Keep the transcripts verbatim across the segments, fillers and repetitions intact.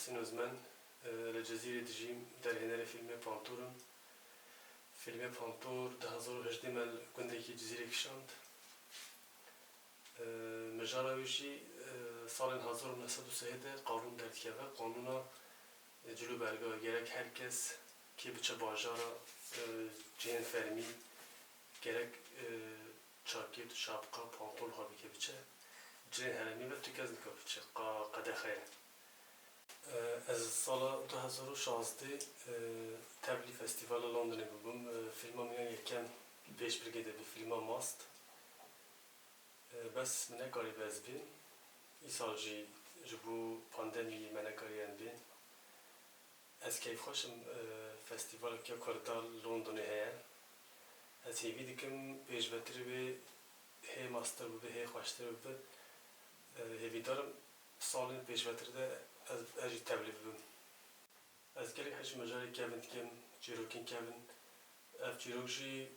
Sin Ozmen, e, li Cizîrê dijîm, derhênerê fîlmê Pantor im. Fîlmê Pantor du hezar û hejdeh me li gundekî Cizîrê kişand. E, Mijara wî jî, e, salên hezar û neh sed û sihê de qanûn derdikeve, qanûna, e, cilûberga, gerek her kes kê biçe bajara, e, cihên fermî, gerek, e, çakêt, şapka, pantol xwe bike biçe. Cihên herêmî ve tu kes nika biçe, qa-, qedexe ye. E, ez sala du hezar û şazdeh, e, tevlî Festîvala Londonê bûbûm. E, fîlma min ya yekem pêşbirkê de bî, fîlma Mast. E, bes min nekarî bi ez bêm. Îsal jî ji bo pandemiyê me nekarî em bên. Ez keyfxweş im, e, festîvaleke Kurda li Londonê heye. Ez hêvî dikim pêşvetir wê hê mastir bibe, hê xweştir bibe. E, hêvîdar im salên pêşvetir de ez, ez jî tevlî bibim. Ez gelek hej mijarê kevin dikim, çîrokên kevin. Ev çîrok jî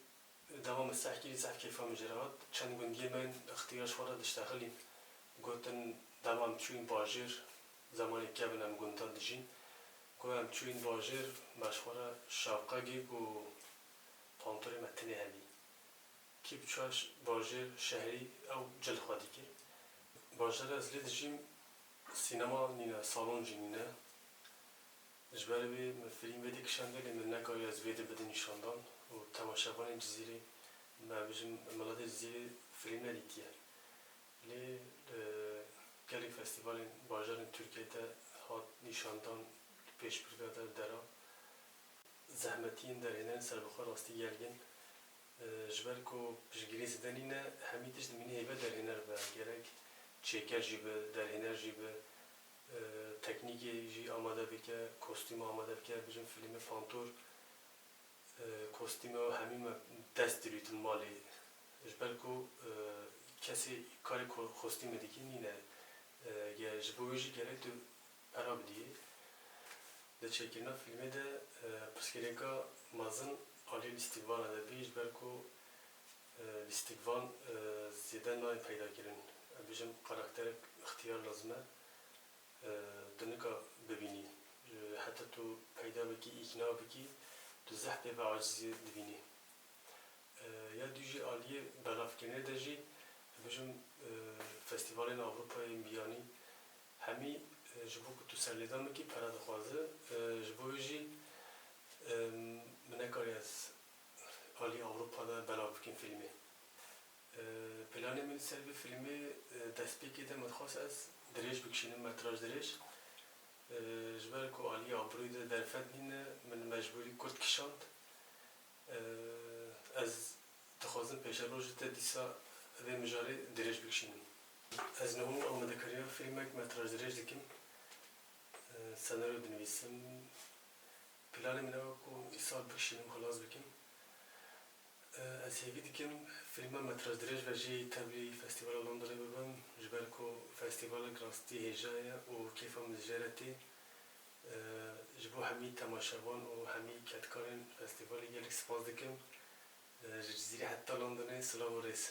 dema min seh kirî zehf keyfa min jê re hat. Çend gundiyê me ixtiyar ji xwe re diştexilîn. Gotin, dema em çûyîn bajêr, zemanê kevin em gundan dijîn. Got, em çûyîn bajêr, me ji xwe re şapka girî û pantorê me tinê hebî. Kî biçûya bajêr, şehrî, ew cil xwe dike. Bajarê ez lê dijîm, sînema nîne, salon jî nîne. Ji ber wê min fîlm vê dê kişandiye, lê min nekarî ez vê dê bidin nîşandan û temaşevanên Cizîrê, me bijim, miletê Cizîrê fîlm nedîtiye. Lê, e, gelek festîvalên bajarên Tirkiyeyê de hat nîşandan, pêşbirka de dera. Zehmetiyên derhênerên serbixwe rastî gelgin. E, ji ber ku piştgiriyên zêde nîne, hemî tişt dimîne hêvî derhêner be. Gerek çêker jî be, derhêner jî be, e, teknîkê jî amade bike, kostûmê amade bike, bijim fîlmê Pantor, e, kostûmê hemî me dest dirûtin malê. Ji ber ku, e, kesê karê ko-, kostûmê dikî nîne. E, ge-, ji bo wê jî gerek tu pera bidiyê. Di çêkirina fîlmê de, e, pirsgirêka mezin aliyê lîstikvana de bî, ji ber ku, e, lîstikvan, e, zêde nayên peyda kirin. Em bijin karakterek ixtiyar lazim e, e, tu nika bibînî. E, heta tu peyda bikî, îkna bikî, tu zehf pê ve acizî dibînî. E, ya dû jî aliyê belavkirinê de jî, bijim, e, festîvalên Ewropayê, biyanî hemî, e, ji bo ku tu serlêdan bikî, pere dixwaze. E, ji bo wê jî, e, min nekarî ez alî Ewropa de belav bikim fîlmê. E, planê min ser vê fîlmê, e, destpêkê de min dixwest ez dirêj bikişînim, metraj dirêj. E, ji ber ku alî abrûyê de derfet nîne, min mecbûrî kurt kişand. E, ez dixwazim pêşerojê te dîsa vê mijarê dirêj bikişînim. Ez niho amadekarîna fîlmek metraj dirêj dikim. E, senaryo dinivîsim. Planê min ew e ku îsal bikişînim, xilas bikim. E, ez hêvî dikim fîlma metraj dirêj ve jî tevlî Festîvala Londonê bibim, ji ber ku festîvalek rastî hêja ye û kêfa min jê re tê. E, ji bo hemî temaşevan û hemî kedkarên festîvalê gelek spas dikim. E, ji Cizîrê heta Londonê silav û rêz.